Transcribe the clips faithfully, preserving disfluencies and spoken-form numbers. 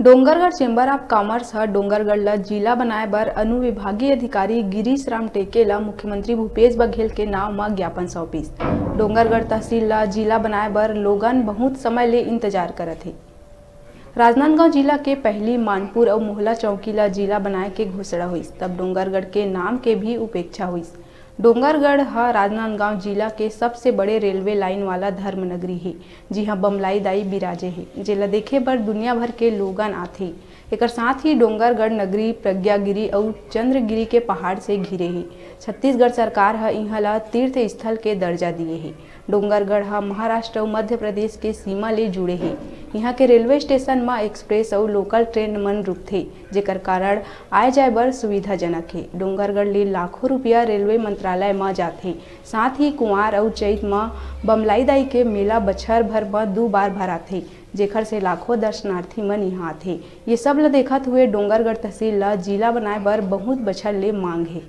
Dongargarh chamber of commerce ह डोंगरगढ़ ल जिला बनाए बर अनुविभागीय अधिकारी गिरीश राम टेके ल मुख्यमंत्री भूपेश बघेल के नांव म ज्ञापन सौंपिस। डोंगरगढ़ तहसील ल जिला बनाए बर लोगन बहुत समय ले इंतजार करत हे। राजनांदगांव जिला के पहली मानपुर अउ मोहला चौकी ल जिला बनाए के घोषणा होइस, तब डोंगरगढ़ के नाम के भी उपेक्षा होइस। डोंगरगढ़ ह राजनांदगांव जिला के सबसे बड़े रेलवे लाइन वाला धर्म नगरी हे, जिहां बमलाई दाई बिराजे हे, जेला देखे बर दुनिया भर के लोगन आथे। एकर साथ ही डोंगरगढ़ नगरी प्रज्ञागिरी अउ चंद्रगिरी के पहाड़ से घिरे हे। छत्तीसगढ़ सरकार ह इहां ला तीर्थ स्थल के दर्जा दिए हे। डोंगरगढ़ ह महाराष्ट्र अउ मध्य प्रदेश के सीमा ले जुड़े हे। इहां के रेलवे स्टेशन म एक्सप्रेस अउ लोकल ट्रेन मन रुकथे, जेकर कारण आए जाए बर सुविधाजनक हे। डोंगरगढ़ ले लाखों रुपया रेलवे मंत्रालय म जाथे। साथ ही कुंवार अउ चैत म बमलाई दाई के मेला बछर भर म दू बार भराथे, जेखर से लाखों दर्शनार्थी मन इहां आथे। ये सब ल देखत हुए डोंगरगढ़ तहसील ल जिला बनाए बर बहुत बछर ले मांग हे।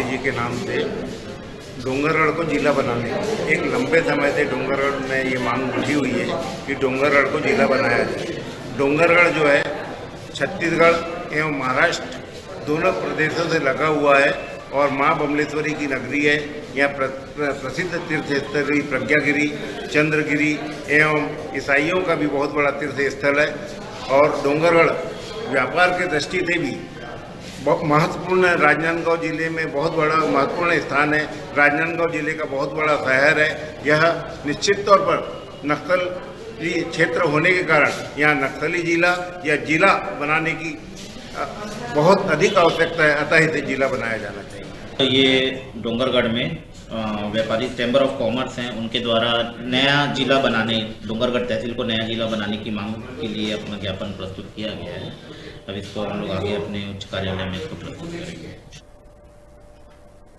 जी के नाम से डोंगरगढ़ को जिला बनाने, एक लंबे समय से डोंगरगढ़ में ये मांग उठी हुई है कि डोंगरगढ़ को जिला बनाया जाए। डोंगरगढ़ जो है, छत्तीसगढ़ एवं महाराष्ट्र दोनों प्रदेशों से लगा हुआ है और माँ बमलेश्वरी की नगरी है। यहाँ प्र-, प्र-, प्रसिद्ध तीर्थ स्थली प्रज्ञागिरी, चंद्रगिरी एवं ईसाइयों का भी बहुत बड़ा तीर्थ स्थल है। और डोंगरगढ़ व्यापार की दृष्टि से भी बहुत महत्वपूर्ण है। राजनांदगांव जिले में बहुत बड़ा महत्वपूर्ण स्थान है। राजनांदगांव जिले का बहुत बड़ा शहर है। यह निश्चित तौर पर नक्सली क्षेत्र होने के कारण यहाँ नक्सली जिला या जिला बनाने की, अ, बहुत अधिक आवश्यकता है, अतः इसे जिला बनाया जाना चाहिए। तो ये डोंगरगढ़ में, अ, व्यापारी चैम्बर ऑफ कॉमर्स हैं, उनके द्वारा नया जिला बनाने, डोंगरगढ़ तहसील को नया जिला बनाने की मांग के लिए अपना ज्ञापन प्रस्तुत किया गया है। अब इसको हम लोग आगे अपने उच्च कार्यालय में इसको प्रस्तुत करेंगे।